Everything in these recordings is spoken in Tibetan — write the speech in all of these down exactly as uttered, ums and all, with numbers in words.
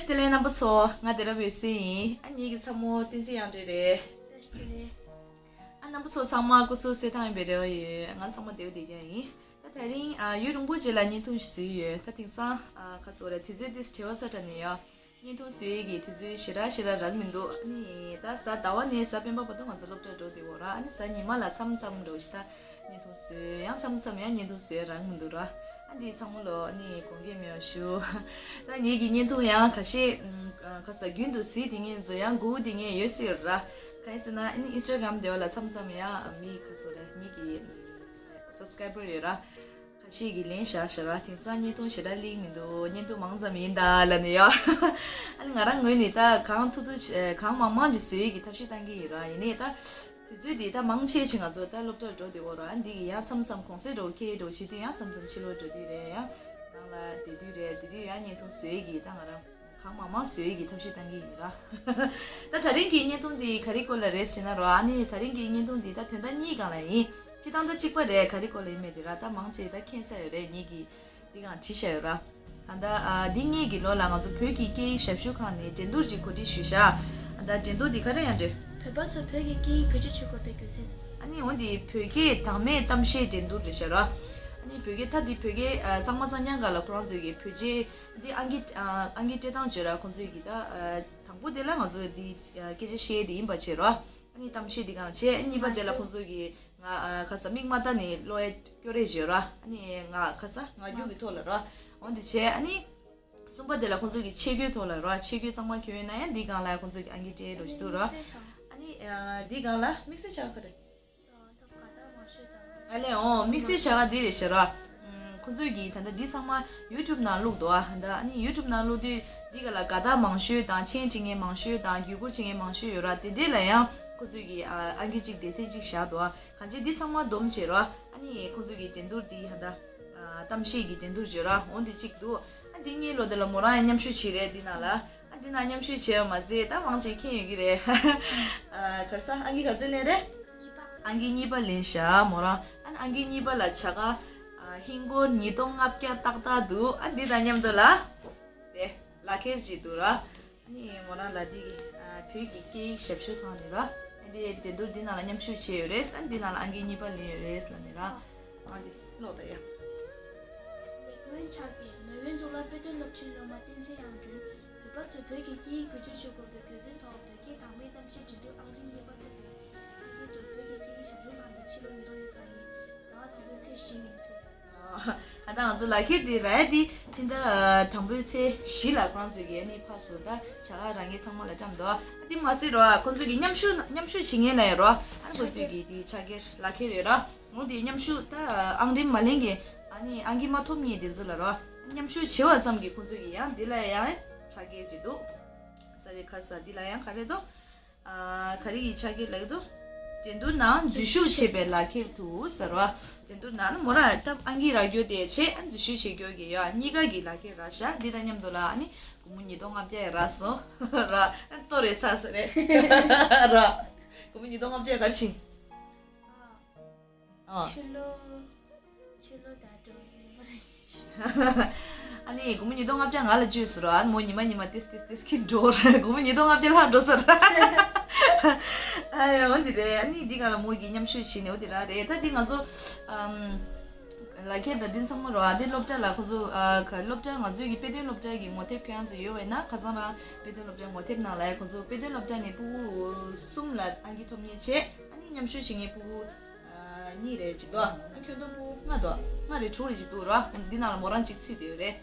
ཆེ་ལེ་རྣམ་པ་ཚོ། ང་དེ་རབ་ཡོད་སྲིད་ཡིན། ཨ་ངེད་ཀྱི་ཚ་མོ་བསྟན་འཛིན་དབྱངས་སྒྲོན་རེད། བཀྲ་ཤིས་བདེ་ལེགས། ཨ་རྣམ་པ་ཚོ་ཚང་མ་སྐུ་གཟུགས་གསལ་ཐང་ཡིན་པའི་རེ་བ་ཡོད། ང་ཚང་མ་བདེ་པོ་བདེ་རྐྱང་ཡིན། ད་དེ་རིང་ཨ་ཡུན་རིང་པོ་རྗེས་ལ་བརྙན་ཐུང་ཞིག་བཟོས་ཡོད། ད་དེང་སང་ཨ་ག་ཚོད་རེད། དུས་ཚོད་དེ་བྲེལ་བ་ཚ་དྲགས་ནས་ཡོད། བརྙན་ཐུང་བཟོ་ཡས་ཀྱི་དུས་ཚོད་ཞེ་དྲག་ཞེ་དྲག་རག་མི་འདུག་ཨ་ནི་ད་གཟའ་ཟླ་བ་ནས་གཟའ་སྤེན་པ་བར་དུ་ང་ཚོ་སློབ་གྲྭར་འགྲོ་བསྡད་ཡོད་ར། ཨ་ནི་གཟའ་ཉི་མ་ལ་མཚམས་མཚམས་འགྲོ་ཞིག་ད་བརྙན་ཐུང་བཟོས། ཡང་མཚམས་མཚམས་ཡང་བརྙན་ཐུང་བཟོས་རག་མི་འདུག་ར། ཨ་འདི་ཚང་མ་ལོ་ཨ་ནི་དགོངས་འགལ་མེད་པ་ཞུ། ད་ངེད་ཀྱི་བརྙན་ཐུང་ཡང་ཁ་ཤས་ཨམ་ཁ་ས་རྒྱུན་དུ་གཟིགས་བསྡད་མཁན་ཚོ་ཡང་སྒུག་བསྡད་མཁན་ཡོད་སྲིད་ར། གང་ཡིན་ཟེར་ན་ཨ་ནི་ཨིན་སི་ཊ་གྷ་རམ་དེ་བ་ལ་མཚམས་མཚམས་ཡང་མི་ཁ་ཚོ་ར་ངེད་ཀྱི་ཨམ་སབ་སི་ཀ་རའི་བར་ཡོད་ར། ཁ་ཤས་ཀྱིས་ལན་བཞག་བཞག་ར། དེང་སང་བརྙན་ཐུང་ཞེ་དྲག་ལེགས་མི་འདུག་བརྙན་ཐུང་མང་ཙམ་ཡིན་ད་ལབ་ནས་ཡོད། ཨ་ནི་ང་རང་ངོས་ནས་ད་གང་ཐུབ་ཐུབ་བྱས་གང་མང་མང་ཅིག་བཟོ་ཡས་ཀྱི་ཐབས་ཤེས་བཏང་གི་ཡིན་ར། ཡིན་ནའི་ད་དུས་ཚོད་འདི་ད་མང་ཆེ་ཞིག་ང་ཚོ་ད་སློབ་གྲྭར་འགྲོ་བསྡད་ཡོད་ར། ཨ་འདི་གི་ཡང་མཚམས་མཚམས་གུང་སེང་འགྲོ་ཁེལ་འགྲོ་བྱེད་དུས་ཡང་མཚམས་མཚམས་ཕྱི་ལོགས་འགྲོ་དུས་རེད། ཡང་ནང་ལ་བསྡད་དུས་རེད། དེ་དུས་ཡང་བརྙན་ཐུང་བཟོ་ཡས་ཀྱི་ད་ང་རང་གང་མང་མང་བཟོ་ཡས་ཀྱི་ཐབས་ཤེས་བཏང་གི་ཡིན་ར། ད་ད་རིང་གི་བརྙན་ཐུང་འདི་ག་རེ་སྐོར་ལ་རེད་ཟེར་ན་རོ། ཨ་ནི་ད་རིང་གི་བརྙན་ཐུང་འདི་ད་དོན་དག་གཉིས་སྒང་ལ་ཡིན། སྤྱིར་བཏང་ད་གཅིག་པ་རེད། ག་རེ་སྐོར་ལ་ཡིན་མེད་དེ་ར་ད་མང་ཆེ་ད་མཁྱེན་ཚར་ཡོད་རེད། ངེད་ཀྱིས་འདི་སྒང་བྲིས་བཞག་ཡོད་ར། ད་ལྟ་ཨ་འདི་ངེད་ཀྱི་ལོ་ལ་ང་ཚོ་བོད་ཀྱི་སྐད་ཡིག་ཞབས་ཞུ་ཁང་ནས་འགྲན་བསྡུར་ཅིག་གོ་སྒྲིག་ཞུས་ཤག་ད་འགྲན་བསྡུར་འདི་ག་རེ་ཡང་འདྲི། བོད་པ་ཚོ་བོད་ཀྱི་སྐད་ཡིག་བེད་སྤྱོད་བྱེད་དགོས་པའི་དགོས་ཚུལ། ཨ་ནི་འོ་འདི་བོད་སྐད་དང་མའི་གཏམ་བཤད་འགྲན་བསྡུར་རེད་ཤག་ར། ཨ་ནི་བོད་སྐད་ད་འདི་བོད་སྐད་ཨ་གཙང་མ་གཙང་རྐྱང་སྒང་ལ་ཁོ་རང་ཚོས་ཀྱི་བོད་སྐད་འདི་ཨང་ཀི་ཨ་ཨང་ཀི་སྤྲད་སྟངས་བརྗོད་ར། ཁོང་ཚོས་ཀྱི་ད་ཨ་དང་པོ་དེ་ལ་ང་ཚོས་འདི་ཨ་སྐད་ཆ་བཤད་དེ་ཡིན་པ་བྱས་ར། ཨ་ནི་གཏམ་བཤད་འདི་གང་བྱས། གཉིས་པ་དེ་ལ་ཁོང་ཚོས་ཀྱི་ང་ཨ་ཁ་ས་མིག་མ་ལྟ་ནས་ཀློག་ཡ་སྐྱོར་རེ་བརྗོད་ར། ཨ་ནི་ང་ཁ་ས་ངག་རྒྱུན་གྱི་ཐོག་ལ་ར། འོ་འདི་བྱས། ཨ་ནི་གསུམ་པ་དེ་ལ་ཁོང་ཚོས་ཀྱི་ཆས་གོས་ཐོག་ལ་ར། ཆས་གོས་གཙང་མ་གྱོན་ཡོད་ན་ཡང་འདི་སྒང་ལ་ཁོང་ཚོས་ཀྱི་ཨང་ཀི་སྤྲད་རོགས་ཞུ་འདུག་ར། དམིགས་བསལ་བྱ། ཨ་ནི་ཨ་འདི་སྒང་ལ་དམིགས་བསལ་བྱ་ག་རེ། ཨ་ལས་འོང་། དམིགས་བསལ་བྱ་ག་འདི་རེད་ཤག་ར། ཨམ་ཁོང་ཚོས་ཀྱིས་ད་ལྟ་འདི་ཚང་མ་ཡུ་ཊུབ་ནང་བླུགས་འདུག་ཨ། ད་ཨ་ནི་ཡུ་ཊུབ་ནང་བླུགས་དུས་འདི་ག་ལ་དགའ་རྟགས་མང་ཤོས་དང་མཆན་བྲིས་མཁན་མང་ཤོས་དང་བརྒྱུད་སྐུར་བྱེད་མཁན་མང་ཤོས་ཡོད་ར། དེ་འདྲས་ལ་ཡང་ཁོང་ཚོས་ཀྱིས་ཨ་ཨང་ཀི་གཅིག་སྡེ་ཚན་གཅིག་བཞག་འདུག་ཨ། གང་ཅི་འདི་ཚང་མ་བསྡོམས་བྱས་ར། ཨ་ནི་ཁོང་ཚོས་ཀྱིས་འགྲན་བསྡུར་འདི་ད་ལྟ་ཨ་གཏམ་བཤད་ཀྱི་འགྲན་བསྡུར་བརྗོད་ར། འོ་འདི་གཅིག་འདུག་ཨ་འདི་ངའི་ལོ་དེ་ལ་མོ་རང་ཡང་མཉམ་ཞུགས་བྱས་རེད་འདི་ནང་ལ། ཨ་འདི་ནང་མཉམ་ཞུགས་བྱས་པ་མ་ཟད་ད་མང་ཆེ་མཁྱེན་ཡོད་ཀྱི་རེད། ཨ་ག་རེ་ཟ། ཨང་ཀི་ག་ཚོད་ལེན་རེད། གཉིས་པ། ཨང་ཀི་གཉིས་པ་ལེན་ཤག་མོ་རང་། ཨ་ནི་ཨང་ཀི་གཉིས་པ་ལ་བྱ་དགའ་ཨ་ཧིན་སྒོར་ཉིས་སྟོང་ལྔ་བརྒྱ་ཏག་ཏག་འདུག་ཨ་འདི་དང་མཉམ་དུ་ལ་དེ་ལག་ཁྱེར་ཅིག་འདུག་ར། ཨ་ནི་མོ་རང་ལ་འདི་གི་ཨ་བོད་ཀྱི་སྐད་ཡིག་ཞབས་ཞུ་ཁང་ནས་ར། ཨ་འདི་འགྲན་བསྡུར་འདི་ནང་ལ་མཉམ་ཞུགས་བྱས་ཡོད་རེད། ཨ་འདི་ནང་ལ་ཨང་ཀི་གཉིས་པ་ལེན་ཡོད་རེད་ལབ་ནས་ར། ཨ་འདི་ཀློག་ད་ཡ། ལེགས་སྨོན་ཕྱག་རྒྱ། མེས་དབོན་གཙུག་ལག་དཔེ་སྟོན་སློབ་ཁྲིད་སློབ་མ་བསྟན་འཛིན་དབྱངས་སྒྲོན། བོད་པ་ཚོས་བོད་ཀྱི་སྐད་ཡིག་བེད་སྤྱོད་བྱེད་དགོས་པའི་དགོས་ཚུལ་ཐོག་བོད་སྐད་དང་མའི་གཏམ་བཤད་འགྲན་བསྡུར་ཨང་རིམ་གཉིས་པ་ཐོབ་པའི་ཕྱག་འཁྱེར་དུ་བོད་ཀྱི་སྐད་ཡིག་ཞབས་ཞུ་ཁང་དུ་ཕྱི་ལོ་ཉིས་སྟོང་ཉི་ཤུ་རྩ་གཉིས་ཟླ་བ་དང་པོའི་ཚེས་བཞི་ཉིན་ཕུལ། ཨ་ད་ང་ཚོ་ལག་ཁྱེར་འདི་ར་ཡ་འདི་ཕྱི་ཟླ་དང་པོའི་ཚེས་བཞི་ལ་ཁོ་རང་ཚོས་ཀྱིས་ཨ་ནི་ཕར་ཚུར་ད་བྱ་དགའ་རག་མཁན་ཚང་མ་ལ་བཀྲམ་འདུག་ཨ་འདི་མ་ཟད་རོ་ཨ་ཁོ་ཚོས་ཀྱིས་མཉམ་ཞུགས་མཉམ་ཞུགས་བྱེད་མཁན་ལ་ཡང་རོ་ཨ་ནི་ཁོ་ཚོས་ཀྱིས་འདི་ཕྱག་འཁྱེར་ལག་ཁྱེར་ཡོད་ར། འོ་འདི་མཉམ་ཞུགས་ད་ཨང་རིམ་མ་ལེན་མཁན་ཨ་ནི་ཨང་ཀི་མ་ཐོབ་མཁན་དེ་ཚོ་ལ་རོ་མཉམ་ཞུགས་བྱེད་པ་ཙམ་གྱིས་ཁོ་ཚོས་ཀྱིས་ཡང་འདི་ལ་ཡང་ཕྱག་འཁྱེར་ཅིག་འདུག་ས་རེ་ཁ་ས་འདི་ལ་ཡང་ག་རེ་འདུག་ཨ་ག་རེ་ཡི་ཕྱག་འཁྱེར་ལབ་ཀྱི་འདུག་འགྲན་བསྡུར་ནང་འཛུལ་ཞུགས་བྱེད་པའི་ལག་ཁྱེར་དུ་ཟེར་བ། འགྲན་བསྡུར་ནང་མོ་རང་ད་ཨང་ཀི་རག་རྒྱུ་དེ་བྱས་ཨ་འཛུལ་ཞུགས་བྱེད་རྒྱུ་གི་ཡོད་གཉིས་ཀ་གི་ལག་ཁྱེར་རག་ཤག་འདི་དང་མཉམ་དུ་ལ་ཨ་ནི་སྒོར་མོ་ཉིས་སྟོང་ལྔ་བརྒྱ་རག་སོང་ར། ཨ་ལྟོ་རེ་ས་ས་རེད་ར། སྒོར་མོ་ཉིས་སྟོང་ལྔ་བརྒྱ་ག་རེ་བྱིན། ཨ། ཕྱི་ལོ། ཕྱི་ལོ་ད་འགྲོ་ཉི་མ་རེ། ཨ་ནི་སྒོར་མོ་ཉིས་སྟོང་ལྔ་བརྒྱ་ང་ལ་བཅོལ་ཟེར་རོ། ཨ་ནི་མོ་ཉི་མ་ཉི་མ་ཏིས་ཏིས་ཏིས་ཁྱེར་འགྲོ་ར། སྒོར་མོ་ཉིས་སྟོང་ལྔ་བརྒྱ་ལྷག་འགྲོ་ས་ར། ཨ་ཡ་འོ་འདི་རེད། ཨ་ནི་འདི་ག་ལ་མོ་གིས་མཉམ་ཞུགས་བྱས་ནས་འོ་འདི་ར་རེད། ད་འདི་ང་ཚོ་ཨམ་ལག་ཁྱེར་དང་འདི་ཚང་མ་རོ། ཨ་འདི་སློབ་གྲྭ་ལ་ཁོ་ཚོ་ཨ་ག་སློབ་གྲྭ་ང་ཚོའི་གི་དཔེ་སྟོན་སློབ་གྲྭ་གི་ངོ་དེབ་ཁྱེད་རང་ཚོ་ཡོད་པ་ཡིན་ན་ཁ་སང་རང་དཔེ་སྟོན་སློབ་གྲྭའི་ངོ་དེབ་ནང་ལ་ཁོ་ཚོ་དཔེ་སྟོན་སློབ་གྲྭ་ནས་ཕྲུ་གུ་གསུམ་ལ་ཨང་ཀི་ཐོབ་མཁན་བྱས། ཨ་ནི་མཉམ་ཞུགས་བྱེད་མཁན་ཕྲུ་གུ་ཨ་གཉིས་རེ་གཅིག་འདུག་ཨ་ཁྱོན་བསྡོམས་ཕྲུ་གུ་ལྔ་འདུག་ལྔ་རེ་དྲུག་རེ་གཅིག་འདུག་ར། འདི་ནང་ལ་མོ་རང་གཅིག་ཚུད་བསྡད་ཡོད་རེད།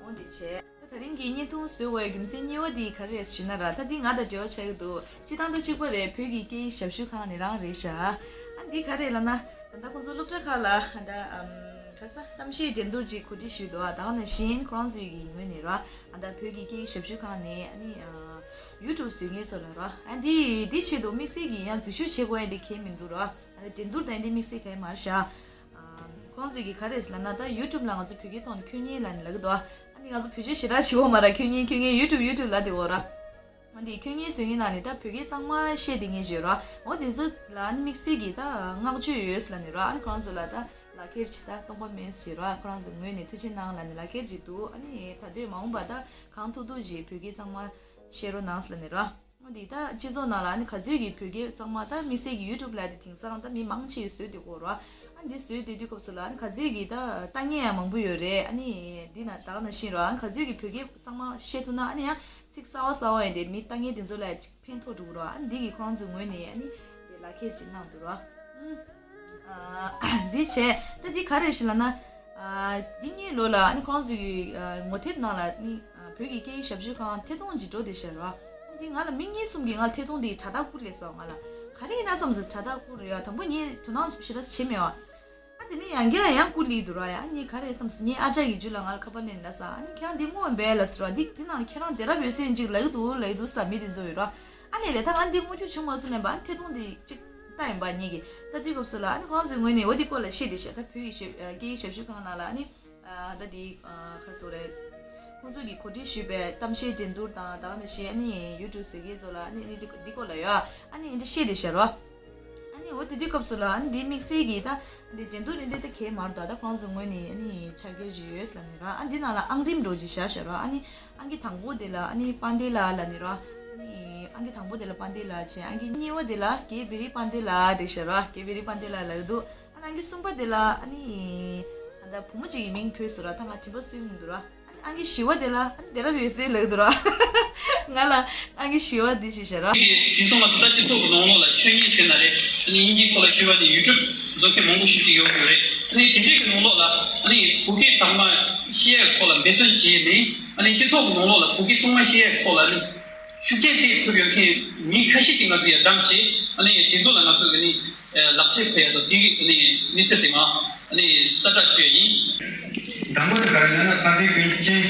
འོ་འདི་བྱས། ད་ད་རིང་གི་བརྙན་ཐུང་བཟོ་བའི་རྒྱུ་མཚན་གཉིས་པ་འདི་ག་རེ་རེད་ཞུས་ན་ར། ད་འདི་ང་དང་འབྲེལ་བ་ཆགས་ཀྱི་འདུག་སྤྱིར་བཏང་ད་གཅིག་པ་རེད། བོད་ཀྱི་སྐད་ཡིག་ཞབས་ཞུ་ཁང་ནས་རང་རེད་ཤག་ཨ་འདི་ག་རེ་ལབ་ན་ད་ལྟ་ཁོང་ཚོ་སློབ་གྲྭ་ཁག་ལ་ད་ཨམ་ག་རེ་ཟ་གཏམ་བཤད་འགྲན་བསྡུར་ཅིག་གོ་སྒྲིག་ཞུས་འདུག་ཨ་ད་ག་ནང་བཞིན་ཁོ་རང་ཚོའི་གི་ངོས་ནས་ར་ད་བོད་ཀྱི་སྐད་ཡིག་ཞབས་ཞུ་ཁང་ནས་ཨ་ནི་ཡུ་ཊུབ་བཟོ་མཁན་ཚོ་ལ་ར་ཨ་འདི་འདི་ཆེད་དུ་དམིགས་བསལ་གྱི་ཡང་འཛུལ་ཞུགས་བྱེད་དགོས་ཡ་འདི་གལ་མི་འདུག་ར། ཨ་འགྲན་བསྡུར་དང་འདི་དམིགས་བསལ་གལ་མ་རེད་ཤག་ཨ་ཁོང་ཚོས་ཀྱིས་ག་རེ་ལབ་ན་ད་ཡུ་ཊུབ་ལ་ང་ཚོ་བོད་སྐད་ཐོག་ནས་ཁྱོད་ཉིད་ལབ་ནས་ལབ་ཀྱི་འདུག་ཨ་ནི་ང་ཚོ་བོད་ཆས་ཞེ་དྲག་བྱེད་འོ་མ་ར། ཁྱོད་ཉིད་ཁྱོད་ཉིད་ཡུ་ཊུབ་ཡུ་ཊུབ་ལབ་བསྡད་འོ་ར། འོ་འདི་ཁྱོད་ངའི་བཟོས་ངའི་ནང་ནས་ད་བོད་སྐད་གཙང་མ་བཤད་དེ་ངས་བརྗོད་རོགས། འོ་འདི་ཚོ་ལ་ནི་དམིགས་བསལ་གྱི་ད་བསྔགས་བརྗོད་ཡོད་ལ་ནི་རོགས། ཨ་ནི་ཁོ་རང་ཚོ་ལ་ད་ལག་ཁྱེར་ཅིག་ད་སྟོང་པ་མེད་ཞེས་རོགས། ཁོ་རང་ཚོ་ངོས་ནས་ཐུགས་རྗེ་གནང་ལ་ནི་ལག་ཁྱེར་ཅིག་འདུག་ཨ་ནི་ད་དུས་མ་འོངས་པ་ད་གང་ཐུབ་ཐུབ་ཅིག་བོད་སྐད་གཙང་མ་བཤད་རོགས་གནང་ལ་ནི་རོགས། འོ་འདི་ད་སྤྱི་ཚོགས་ནང་ལ་ནི་ག་ཚོད་ཀྱི་བོད་སྐད་གཙང་མ་ད་དམིགས་བསལ་གྱི་ཡུ་ཊུབ་ལ་དེ་དེང་སང་ད་མི་མང་ཆེ་བཟོས་དེ་གོ་རོགས། ཨ་ནི་འདི་བཟོས་དེ་དུས་སྐབས་སུ་ལ་ཨ་ནི་ག་ཚོད་ཀྱི་ད་ལྟ་ངན་ཡང་མང་པོ་ཡོད་རེད། ཨ་ནི་འདི་ན་ད་ག་ནང་བཞིན་རོགས། ཨ་ནི་ག་ཚོད་ཀྱི་བོད་སྐད་གཙང་མ་བཤད་ཐུབ་ན་ཨ་ནི་ཡང་ཚིག་གསར་བ་གསར་བ་ཡིན་རེད། མི་ལྟ་ངན་དེ་ཚོ་ལ་ཅིག་ཕན་ཐོགས་འགྲོ་གི་རོགས། ཨ་ནི་འདི་གི་ཁོ་རང་ཚོའི་ངོས་ནས་ཨ་ནི་འདི་ལག་ཁྱེར་ཅིག་གནང་འདུག་རོགས། ཨ་འདི་བྱས་ད་འདི་ག་རེ་ཞིག་ལབ་ན། ཨ་འདི་གཉིས་ལོ་ལ་ཨ་ནི་ཁོ་རང་ཚོའི་གི་ཨ་ངོ་དེབ་ནང་ལ་ནི་ཨ་བོད་ཀྱི་སྐད་ཡིག་ཞབས་ཞུ་ཁང་ཐད་གཏོང་ཅིག་འགྲོ་བསྡད་ཤག་རོགས། ཨ་འདི་ང་ལ་མི་གཉིས་གསུམ་གྱིས་ང་ལ་ཐད་གཏོང་འདི་དྲ་ཐག་བསྐུར་ལས་སོང་། ང་ལ་ག་རེ་ཡིན་ན་བསམ་སོང་། དྲ་ཐག་བསྐུར་ཡ་དང་པོ་ངས་དོ་སྣང་ཞེ་དྲག་བྱེད་མེད་པ། ཨ་དེ་ནས་ཡང་བསྐྱར་ཡང་བསྐུར་ལི་འདུག་ར། ཡ་ངས་ག་རེ་བསམ་སོང་། ངའི་ཨ་ཅག་གི་རྒྱུད་ལ་ང་ལ་ཁ་པར་ལེན་ལ་ས། ཨ་ནི་ཁྱེད་རང་འདི་སྔོན་འབད་ལ་ཟེར་བ། འདི་འདི་ནང་ལ་ཁྱེད་རང་དེ་རབས་ཡོད་སེ་ཅིག་ལབ་ཀྱི་འདུག་ལབ་ཀྱི་འདུག་ས་མི་དེ་ཚོ་ཡོད་ར། ཨ་ལས་ལས་ད་ང་འདི་དངོས་བརྒྱུད་བྱུང་མ་སོང་ནས་པ། ཨ་ཐད་གཏོང་འདི་ཅིག་ལྟ་ཡིན་པ་ངེད་ཀྱིས་ད་དུས་སྐབས་སུ་ལ། ཨ་ནི་ཁོང་ཚོའི་ངོས་ནས་འོ་འདི་སྐོར་ལ་བཤད་དེ་ཤག་ད་བོད་ཀྱི་ཞབས་སྐད་ཡིག་ཞབས་ཞུ་ཁང་ནང་ལ་ཨ་ནི་ཨ་ད་འདི་ཨ་ག་རེ་ཟེར་དགོས་རེད། ཁོང་ཚོ་གིས་གོ་སྒྲིག་ཞུས་པའི་གཏམ་བཤད་འགྲན་བསྡུར་དང་ད་ག་ནང་བཞིན་ཨ་ནི་ཡུ་ཊུབ་བཟོ་མཁན་ཚོ་ལ་ཨ་ནི་འདི་འདི་སྐོར་ལ་ཡོད། ཨ་ནི་འདི་བཤད་དེ་ཤག་རོ། ཨ་ནི་འོ་དེ་དུས་སྐབས་སུ་ལ་ཨ་ནི་འདི་དམིགས་བསལ་གྱིས་ད་འདི་འགྲན་བསྡུར་འདི་འདི་ད་གས་མ་རེད། ད་ད་ཁོང་ཚོའི་ངོས་ནས་ཨ་ནི་ཕྱག་འཁྱེར་ཞིག་ཡོད་ལབ་ནི་ར། ཨ་འདི་ནང་ལ་ཨང་རིམ་འགྲོ་ཅིག་བཞག་ཤག་རོ། ཨ་ནི་ཨང་ཀི་དང་པོ་དེ་ལ་ཨ་ནི་དཔལ་ལྡན་ལགས་ལབ་ནི་ར། ཨ་ནི་ཨང་ཀི་དང་པོ་དེ་ལ་དཔལ་ལྡན་ལགས་བྱས། ཨང་ཀི་གཉིས་པ་དེ་ལ་གེ་བེ་རི་དཔལ་ལྡན་ལགས་རེད་ཤག་ར། གེ་བེ་རི་དཔལ་ལྡན་ལགས་ལབ་འདུག་ཨ་ནི་ཨང་ཀི་གསུམ་པ་དེ་ལ་ཨ་ནི་ཨ་ད་བུ་མོ་གཅིག་གི་མིང་བོས་སོང་ར། ད་ང་དྲན་པ་གསོས་མི་འདུག་ར། ཨ་ནི་ཨང་ཀི་བཞི་པ་དེ་ལ་ཨ་ནི་དེ་རབས་ཡོད་སའི་ལབ་འདུག་ར། ང་ལ་ཨང་ཀི་བཞི་པ་དེ་ཞིག་བྱ་ར། དེ་སོང་ང་ད་ལྟ་སྤྱི་ཚོགས་ཀྱི་ནང་ལོགས་ལ་ཆོས་ཉིད་ཟེར་ན་རེད། ཨ་ནི་དབྱིན་ཇིའི་ཐོག་ལ་ཞུས་པ་ནི་ཡུ་ཊུབ་བཟོ་མཁན་མང་པོ་ཞིག་ཅིག་ཡོད་དགོས་རེད། ཨ་ནི་དེ་འདྲའི་གི་ནང་ལོགས་ལ་ཨ་ནི་བོད་སྐད་དག་མ་བཤད་ཡ་ཐོག་ལ་འབད་བརྩོན་བྱས་ནས། ཨ་ནི་སྤྱི་ཚོགས་ཀྱི་ནང་ལོགས་ལ་བོད་སྐད་གཙང་མ་བཤད་ཡ་ཐོག་ལ་ཨ་ནི་ཤུགས་རྐྱེན་ཐེབས་ཐུབ་ཡོད་མཁན་མི་ཁ་ཤས་ཀྱིས་ང་ཚོ་ཡ་བདམས་བྱས། ཨ་ནི་དེ་ཚོ་ལ་ང་ཚོ་གི་ནི་ལག་ཆས་ཕུལ་ཡ་དང་། དེ་གི་ནི་མི་ཚེ་དེ་མ་ནི་གསལ་བསྒྲགས་ཞུ་ཡ་ཡིན། དང་པོ་དེ་ག་རེ་ལབ་ན་དཔལ་ལྡན་ཀུན་མཁྱེན།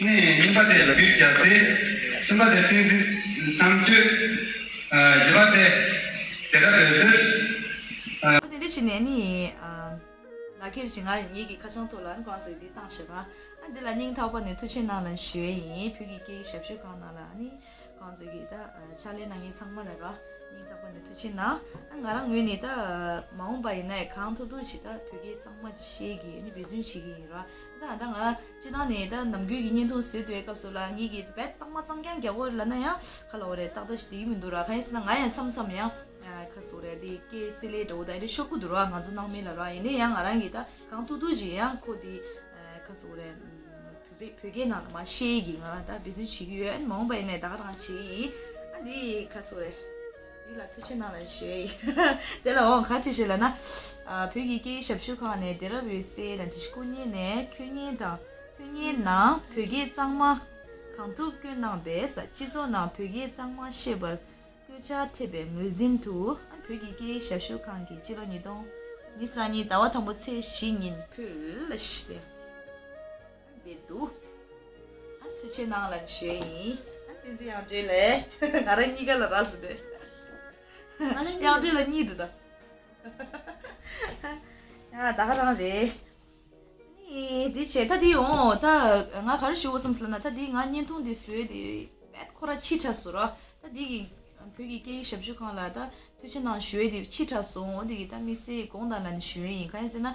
ནི་གཉིས་པ་དེ་ལ་བིར་རྒྱལ་སྲས། གསུམ་པ་དེ་བསྟན་འཛིན་བཟང་སྤྱོད། བཞི་པ་དེ་དེ་རབས་འོད་ཟེར། དེ་འདྲ་བྱས་ནས་ནི་ལག་ཁྱེར་ཞིག་ང་ངེད་ཀྱི་ཁ་བྱང་ཐོག་ལ་ཁོང་ཚོས་འདི་བཏང་བཞག་པ། ཨ་འདི་ལ་སྙིང་ཐག་པ་ནས་ཐུགས་རྗེ་གནང་ལ་ཞུ་ཡ་ཡིན། བོད་ཀྱི་སྐད་ཡིག་ཞབས་ཞུ་ཁང་ནང་ལ་ནི། ཁོང་ཚོ་གིས་ད་ཕྱག་ལས་གནང་མཁན་ཚང་མ་ལ་ར་སྙིང་ཐག་པ་ནས་ཐུགས་རྗེ་གནང་། ང་རང་ངོས་ནས་ད་མ་འོངས་པ་ཡིན་ན་ཡང་གང་ཐུབ་ཐུབ་ཅིག་ད་བོད་སྐད་གཙང་མ་ཅིག་བཤད་ཀྱི་ནི་འབད་བརྩོན་བྱེད་ཀྱི་ཡིན་ར། ད་ད་ང་སྤྱིར་བཏང་ནས་ད་ནམ་རྒྱུན་གྱི་བརྙན་ཐུང་བཟོས་དུས་སྐབས་སུ་ལ་ངེད་ཀྱིས་དཔེ་གཙང་མ་གཙང་རྐྱང་རྒྱག་དགོས་ལབ་ན་ཡང་ག་ལབ་དགོས་རེད། ཏག་ཏག་ཞིག་བསྡད་ཀྱི་མི་འདུག་ར། གང་ཡིན་ཟེར་ན་ང་ཡང་མཚམས་མཚམས་ཡང་ག་ཟེར་དགོས་རེད། འདི་སྐད་བསྲེ་ལྷད་འདྲ་བོ་ད་འདི་ཤོར་གི་འདུག་ར། ང་ཚོ་སྣང་མེད་ལ་ར། ཡིན་ནའི་ཡང་ང་རང་གིས་ད་གང་ཐུབ་ཐུབ་ཅིག་ཡང་ཁོ་འདི་ག་ཟེར་དགོས་རེད། བོད་པའི་བོད་སྐད་ནང་ལ་མར་བཤད་ཀྱི་ང་རང་ད་འབད་བརྩོན་བྱེད་ཀྱི་ཡོད། མ་འོངས་པ་ཡིན་ནའི་ད་ག་རང་བྱེད་ཀྱི་ཡིན། ཨ་འདི་ག་ཟེར་རེད། འདི་ལ་ཐུགས་རྗེ་གནང་ལ་ཞུ་ཡ་ཡིན། དེ་ལ་འོང་ག་བྲིས་ཤིག་ལབ་ན། ཨ་བོད་ཀྱི་སྐད་ཡིག་ཞབས་ཞུ་ཁང་ནས་དེ་རབས་འོད་ཟེར་ལ་འདི་སྐུ་ཉིད་ནས་ཁྱོད་ཉིད་དང་ཁྱོད་ཉིད་ནང་བོད་སྐད་གཙང་མ་གང་ཐུབ་བཀོལ་གནང་བས། སྤྱི་ཚོགས་ནང་བོད་སྐད་གཙང་མ་བཤད་པར་སྐུལ་ལྕག་ཐེབས་པའི་ངོས་འཛིན་དུ། ཨ་བོད་ཀྱི་སྐད་ཡིག་ཞབས་ཞུ་ཁང་གིས་སྤྱི་ལོ་ཉིས་སྟོང་ཉི་ཤུ་རྩ་གཉིས་ཟླ་བ་དང་པོ་ཚེས་བཞི་ཉིན་ཕུལ་ལ་ཞེས་ཏེ། འདི་འདུག་ཨ་ཐུགས་རྗེ་གནང་ལ་ཞུ་ཡ་ཡིན། ཨ་བསྟན་འཛིན་དབྱངས་སྒྲོན་ལས། ང་རང་གཉིས་ཀ་ལ་རག་སོང་སྟེ། ང་ལ་གཉིས། དབྱངས་སྒྲོན་ལ་གཉིས་འདུག་ད། ཡ་ད་ག་རང་རེད། ནི་འདི་བྱས་ད་འདི་འོང་ད་ང་ག་རེ་ཞུ་དགོས་བསམ་སོང་ལབ་ན། ད་འདི་ང་བརྙན་ཐུང་འདི་བཟོས་ཏེ་དཔེ་ཁོ་ར་ཕྱི་དྲགས་སོང་ར། ད་འདི་གི་བོད་ཀྱི་སྐད་ཡིག་ཞབས་ཞུ་ཁང་ལ་ད་ཐུགས་རྗེ་གནང་ཞུ་ཡས་དེ་ཕྱི་དྲགས་སོང་། འོ་དེ་གི་ད་དམིགས་བསལ་དགོངས་དག་ལ་ནི་ཞུ་ཡས་ཡིན། གང་ཡིན་ཟེར་ན་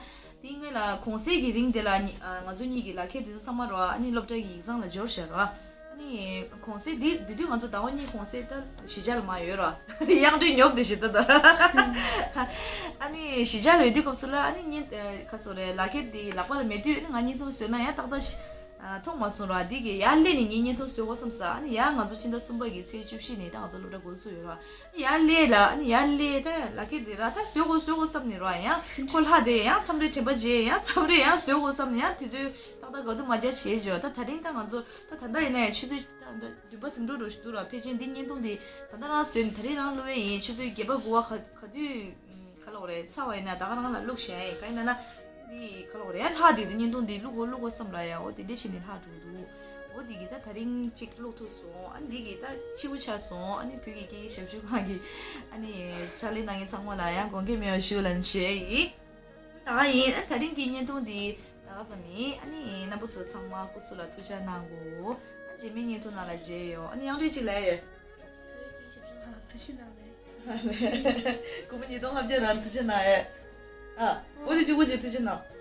དེའི་སྔོན་ལ་གུང་སེང་གི་རིང་དེ་ལ་ནི་ང་ཚོ་གཉིས་ཀྱི་ལག་ཁྱེར་དེ་ཚོ་ཚང་མ་རོ་ཨ་ནི་སློབ་གྲྭ་གི་ཡིག་ཚང་ལ་འབྱོར་བཞག་རོ། ཨ་ནི་གུང་སེང་དེ་དེ་དུས་ང་ཚོ་ཟླ་བ་གཉིས་གུང་སེང་ད་གཞིས་ཆགས་ལ་མར་ཡོད་རོ། དབྱངས་སྒྲོན་ཉོབ་དེ་ཞིག་ད་ད། ཨ་ནི་གཞིས་ཆགས་ལ་ཡོད་དུས་སྐབས་སུ་ལ་ཨ་ནི་བརྙན་ཁ་སོ་རེ་ལག་ཁྱེར་དེ་ལག་པ་ལ་མེད་དུས་ཨ་ནི་ང་བརྙན་ཐུང་བཟོས་ན་ཡང་ཏག་ཏག་ཞིག་མཐོང་མ་སོང་ར། འདི་གི་ཡར་སླེབས་ནས་ངས་བརྙན་ཐུང་བཟོ་དགོས་བསམ་ས། ཨ་ནི་ཡར་ང་ཚོ་ཕྱི་ཟླ་གསུམ་པ་གི་ཚེས་བཅུ་བཞི་ནས་ད་ང་ཚོ་སློབ་གྲྭ་འགོ་ཚུགས་ཡོད་ར། ཡར་སླེབས་ལ་ཨ་ནི་ཡར་སླེབས་ད་ལག་ཁྱེར་འདི་ར་ད་བཟོ་དགོས་བཟོ་དགོས་བསམ་ནས་ར། ཡང་ཁོ་ལྷག་དེ་ཡང་མཚམས་རེ་དྲན་པ་བརྗེད། ཡང་མཚམས་རེ་ཡང་བཟོ་དགོས་བསམ་ནས་ཡང་དུས་ཚོད་ཏག་ཏག་ག་དུས་མ་རྒྱག་བྱེད་བྱོས། ད་ད་རིང་ད་ང་ཚོ་ད་ད་ལྟ་ཡིན་ན་ཡང་ཆུ་ཚོད་ད་ད་བདུན་པ་ཟིན་འགྲོ་འགྲོ་ཞིག་འདུག་ར། ཕལ་ཆེར་འདི་བརྙན་ཐུང་འདི་ད་ལྟ་རང་བཟོས་ནས་ད་རིང་རང་བླུག་ཡས་ཡིན། ཆུ་ཚོད་བརྒྱད་པ་དགུ་པ་ག་ག་དུས་ག་ལབ་དགོས་རེད། ཚར་བ་ཡིན་ན་ད་ག་རང་ལ་བླུགས་བཞག་ཡིན། ག་ཡིན་ན་ན་འདི་ག་ལབ་དགོས་རེད། ཡང་ལྷག་དུས་དུ་བརྙན་ཐུང་འདི་བླུག་གོ་བླུག་གོ་བསམ་ལ་ཡ། འོ་དེ་འདྲ་བྱས་ནས་ལྷག་འགྲོ་འདུག་འོ་འདི་གི་ད་ད་རིང་གཅིག་བླུག་ཐུབ་སོང་། ཨ་འདི་གི་ད་ཕྱི་པོ་ཆགས་སོང་། ཨ་ནི་བོད་ཀྱི་སྐད་ཡིག་ཞབས་ཞུ་ཁང་གི་ཨ་ནི་ཕྱག་ལས་གནང་མཁན་ཚང་མ་ལ་ཡང་དགོངས་འགལ་མེད་པ་ཞུ་ལབ་བྱས་ཡིན། ད་ག་ཡིན། ཨ་ད་རིང་གི་བརྙན་ཐུང་འདི་ད་ག་ཙམ་ཡིན། ཨ་ནི་རྣམ་པ་ཚོ་ཚང་མ་སྐུ་གཟུགས་ལ་ཐུགས་ཅག་གནང་གོ། ཨ་རྗེས་མའི་བརྙན་ཐུང་ནང་ལ་མཇལ་ཡོང་། ཨ་ནི་དབྱངས་སྒྲོན་གཅིག་ལབ་ཡོད། ཐུགས་རྗེ་གནང་རེད། སྐུ་ངོ་ཉིས་སྟོང་ལྔ་བརྒྱ་རང་ཐུགས་རྗེ་གནང་ཨེ། ཨ། འོ་དེ་གཅིག་པོ་ཅིག་ཐུགས་རྗེ་གནང་།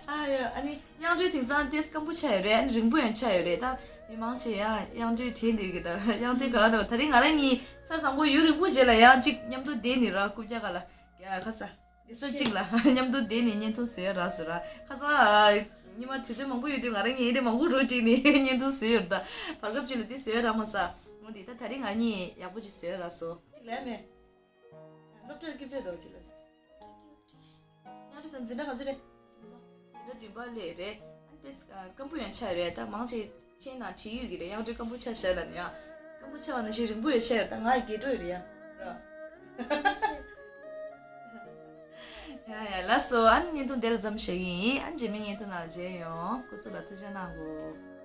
ཨ་ཡ། ཨ་ནི་དབྱངས་སྒྲོལ་དེང་སང་ཏེས་སྐམ་པོ་ཆགས་ཡོད་རེད། ཨ་ནི་རིང་པོ་ཡང་ཆགས་ཡོད་རེད། ད་མི་མང་ཆེ་ཡང་དབྱངས་སྒྲོལ་དྲན་འདིར་གི། ད་དབྱངས་སྒྲོལ་ག་ད་ད་རིང་ང་རང་གཉིས་ཚར་དང་པོ་ཡུན་རིང་པོ་རྗེས་ལ་ཡང་གཅིག་མཉམ་དུ་བསྡད་ནི་ར། རྐུབ་བཀྱག་ག་ལ། ཡ་ཁ་ས། དེ་ས་གཅིག་ལ་མཉམ་དུ་བསྡད་ནས་བརྙན་ཐུང་བཟོས་ཡ་རག་སོང་ར། ཁ་ས། ཉི་མ་དུས་ཚོད་མང་པོ་ཡོད་དུས་ང་རང་ངའི་རེ་མང་པོ་རོ་བྲིས་ནས་བརྙན་ཐུང་བཟོས་ཡོད་ར། ད་བར་སྐབས་ཅིག་ལ་དེ་བཟོས་ཡ་རག་མ་སོང་། འོ་དེ་ད་ད་རིང་ང་གཉིས་ཡག་པོ་ཅིག་བཟོས་ཡ་རག་སོང་། ཅིག་ལས་མེད། སློབ་གྲྭར་སྐྱིད་པོ་འདུག་ཅིག་ལ། ཉག་ཁྲི་དང་འཛིན་གྲྭ་ག་ཚོད་རེད། འཛིན་གྲྭ་བདུན་པ་སླེབས་རེད། ཨ་ཏེས་སྐམ་པོ་ཡང་ཆགས་རེད། ད་མང་ཆེ་མཆན་ནང་བྲིས་ཡོད་ཀྱི་རེད། དབྱངས་སྒྲོལ་སྐམ་པོ་ཆགས་ཤག་ལབ་ནས། ཡང་སྐམ་པོ་ཆགས་པ་ནང་བཞིན་རིང་པོ་ཡང་ཆགས་ཡོད། ད་ང་ཡི་རྒས་འགྲོ་ཡི་རེད་ཡ། ར། ཡ་ཡ་ལགས་སོ། ཨ་ནི་བརྙན་ཐུང་དེ་ལ་མཚམས་བཞག་གི་ཡིན། ཨ་ནི་རྗེས་མའི་བརྙན་ཐུང་ནང་མཇལ་ཡོང་། སྐུ་གཟུགས་ལ་ཐུགས་རྗེ་གནང་གོ།